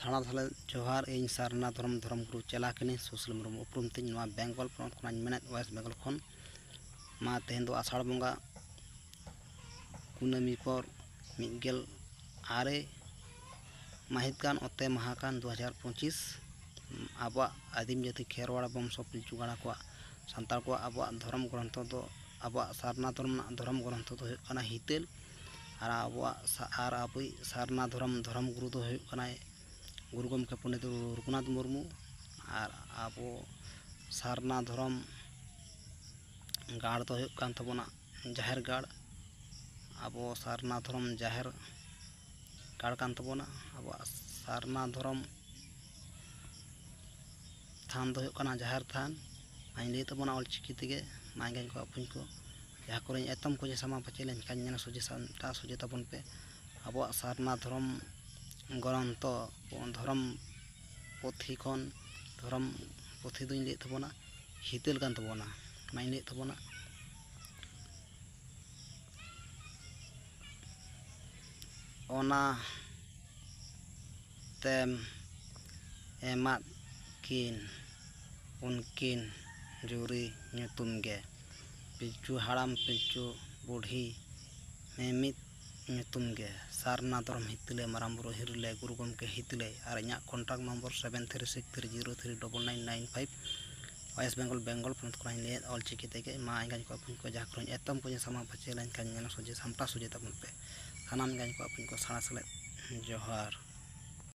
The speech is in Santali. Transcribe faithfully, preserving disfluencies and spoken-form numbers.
ᱥᱟᱱᱟᱢ ᱥᱟᱞᱟᱜ ᱡᱚᱦᱟᱨ᱾ ᱤᱧ ᱥᱟᱨᱱᱟ ᱫᱷᱚᱨᱚᱢ ᱫᱷᱚᱨᱚᱢ ᱜᱩᱨᱩ ᱪᱮᱞᱟ ᱠᱟᱹᱱᱟᱹᱧ, ᱥᱩᱥᱤᱞ ᱢᱩᱨᱢᱩ ᱩᱯᱨᱩᱢ ᱛᱤᱧ᱾ ᱱᱚᱣᱟ ᱵᱮᱝᱜᱚᱞ ᱯᱚᱱᱚᱛ ᱠᱷᱚᱱᱟᱜ ᱤᱧ ᱢᱮᱱᱮᱫ, ᱳᱭᱮᱥᱴ ᱵᱮᱝᱜᱚᱞ ᱠᱷᱚᱱ᱾ ᱢᱟ ᱛᱮᱦᱮᱧ ᱫᱚ ᱟᱥᱟᱲ ᱵᱚᱸᱜᱟ ᱠᱩᱱᱟᱹᱢᱤ ᱯᱚᱨ ᱢᱤᱫ ᱜᱮᱞ ᱟᱨᱮ ᱢᱟᱹᱦᱤᱛ ᱠᱟᱱ, ᱚᱛᱮ ᱢᱟᱦᱟ ᱠᱟᱱ ᱫᱩ ᱦᱟᱡᱟᱨ ᱯᱚᱸᱪᱤᱥ᱾ ᱟᱵᱚᱣᱟᱜ ᱟᱹᱫᱤᱢ ᱡᱟᱹᱛᱤ ᱠᱷᱮᱨᱣᱟᱲ ᱵᱚᱝᱥᱚ ᱯᱤᱞᱪᱩ ᱜᱟᱲᱟ ᱠᱚᱣᱟᱜ, ᱥᱟᱱᱛᱟᱲ ᱠᱚᱣᱟᱜ ᱟᱵᱚᱣᱟᱜ ᱫᱷᱚᱨᱚᱢ ᱜᱨᱚᱱᱛᱷᱚ ᱫᱚ, ᱟᱵᱚᱣᱟᱜ ᱥᱟᱨᱱᱟ ᱫᱷᱚᱨᱚᱢ ᱨᱮᱱᱟᱜ ᱫᱷᱚᱨᱚᱢ ᱜᱨᱚᱱᱛᱷᱚ ᱫᱚ ᱦᱩᱭᱩᱜ ᱠᱟᱱᱟ ᱦᱤᱛᱟᱹᱞ᱾ ᱟᱨ ᱟᱵᱚᱣᱟᱜ ᱥᱟ-, ᱟᱨ ᱟᱵᱚᱭᱤᱡ ᱥᱟᱨᱱᱟ ᱫᱷᱚᱨᱚᱢ ᱫᱷᱚᱨᱚᱢ ᱜᱩᱨᱩ ᱫᱚ ᱦᱩᱭᱩᱜ ᱠᱟᱱᱟᱭ ᱜᱩᱨᱩ ᱜᱚᱢᱠᱮ ᱯᱚᱱᱰᱤᱛ ᱨᱚᱜᱷᱩᱱᱟᱛᱷ ᱢᱩᱨᱢᱩ᱾ ᱟᱨ ᱟᱵᱚ ᱥᱟᱨᱱᱟ ᱫᱷᱚᱨᱚᱢ ᱜᱟᱲ ᱫᱚ ᱦᱩᱭᱩᱜ ᱠᱟᱱ ᱛᱟᱵᱚᱱᱟ ᱡᱟᱦᱮᱨ ᱜᱟᱲ᱾ ᱟᱵᱚ ᱥᱟᱨᱱᱟ ᱫᱷᱚᱨᱚᱢ ᱡᱟᱦᱮᱨ ᱜᱟᱲ ᱠᱟᱱ ᱛᱟᱵᱚᱱᱟ᱾ ᱟᱵᱚᱣᱟᱜ ᱥᱟᱨᱱᱟ ᱫᱷᱚᱨᱚᱢ ᱛᱷᱟᱱ ᱫᱚ ᱦᱩᱭᱩᱜ ᱠᱟᱱᱟ ᱡᱟᱦᱮᱨ ᱛᱷᱟᱱ᱾ ᱢᱟᱧ ᱞᱟᱹᱭ ᱛᱟᱵᱚᱱᱟ ᱚᱞᱪᱤᱠᱤ ᱛᱮᱜᱮ, ᱢᱟ ᱮᱸᱜᱟᱧ ᱠᱚ ᱵᱚᱠᱚᱧ ᱠᱚ, ᱡᱟᱦᱟᱸ ᱠᱚᱨᱮᱧ ᱮᱛᱚᱢ ᱠᱚ ᱡᱮ ᱥᱟᱢᱟ ᱯᱟᱪᱮ ᱞᱮᱱᱠᱷᱟᱱ ᱧᱮᱞ ᱥᱚᱡᱷᱮ ᱥᱟᱢᱴᱟᱣ ᱥᱚᱡᱷᱮ ᱛᱟᱵᱚᱱ ᱯᱮ᱾ ᱟᱵᱚᱣᱟᱜ ᱥᱟᱨᱱᱟ ᱫᱷᱚᱨᱚᱢ ᱜᱨᱚᱱᱛᱷᱚ, ᱫᱷᱚᱨᱚᱢ ᱯᱩᱛᱷᱤ ᱠᱷᱚᱱ, ᱫᱷᱚᱨᱚᱢ ᱯᱩᱛᱷᱤ ᱫᱚᱧ ᱞᱟᱹᱭᱮᱫ ᱛᱟᱵᱚᱱᱟ, ᱦᱤᱛᱟᱹᱞ ᱠᱟᱱ ᱛᱟᱵᱚᱱᱟ᱾ ᱢᱟᱧ ᱞᱟᱹᱭᱮᱫ ᱛᱟᱵᱚᱱᱟ, ᱚᱱᱟ ᱛᱮᱢ ᱮᱢᱟᱫ ᱠᱤᱱ ᱩᱱᱠᱤᱱ ᱡᱩᱨᱤ ᱧᱩᱛᱩᱢ ᱜᱮ᱾ ᱯᱤᱞᱪᱩ ᱦᱟᱲᱟᱢ ᱯᱤᱞᱪᱩ ᱵᱩᱰᱷᱤ ᱢᱤᱢᱤᱫ ᱧᱩᱛᱩᱢ ᱜᱮ᱾ ᱥᱟᱨᱱᱟ ᱫᱷᱚᱨᱚᱢ ᱦᱤᱛᱟᱹᱞᱮ, ᱢᱟᱨᱟᱝ ᱵᱩᱨᱩ ᱦᱤᱨᱤᱞᱮ, ᱜᱩᱨᱩ ᱜᱚᱢᱠᱮ ᱦᱤᱛᱟᱹᱞᱮ᱾ ᱟᱨ ᱤᱧᱟᱹᱜ contact number seven three six three zero three double nine nine five᱾ West Bengal, Bengal ᱯᱚᱱᱚᱛ ᱠᱷᱚᱱᱟᱜ ᱤᱧ ᱞᱟᱹᱭᱮᱫ ᱚᱞᱪᱤᱠᱤ ᱛᱮᱜᱮ᱾ ᱢᱟ ᱮᱸᱜᱟᱧ ᱠᱚ ᱵᱚᱠᱚᱧ ᱠᱚ, ᱡᱟᱦᱟᱸ ᱠᱚᱨᱮᱧ ᱮᱛᱚᱢ ᱠᱚᱧ ᱥᱟᱢᱟ ᱯᱟᱪᱮ ᱞᱮᱱᱠᱷᱟᱱ ᱧᱮᱞ ᱥᱚᱡᱷᱮ ᱥᱟᱢᱴᱟᱣ ᱥᱚᱡᱷᱮ ᱛᱟᱵᱚᱱ ᱯᱮ᱾ ᱥᱟᱱᱟᱢ ᱮᱸᱜᱟᱧ ᱠᱚ ᱵᱚᱠᱚᱧ ᱠᱚ ᱥᱟᱲᱟ ᱥᱮᱞᱮᱫ ᱡᱚᱦᱟᱨ᱾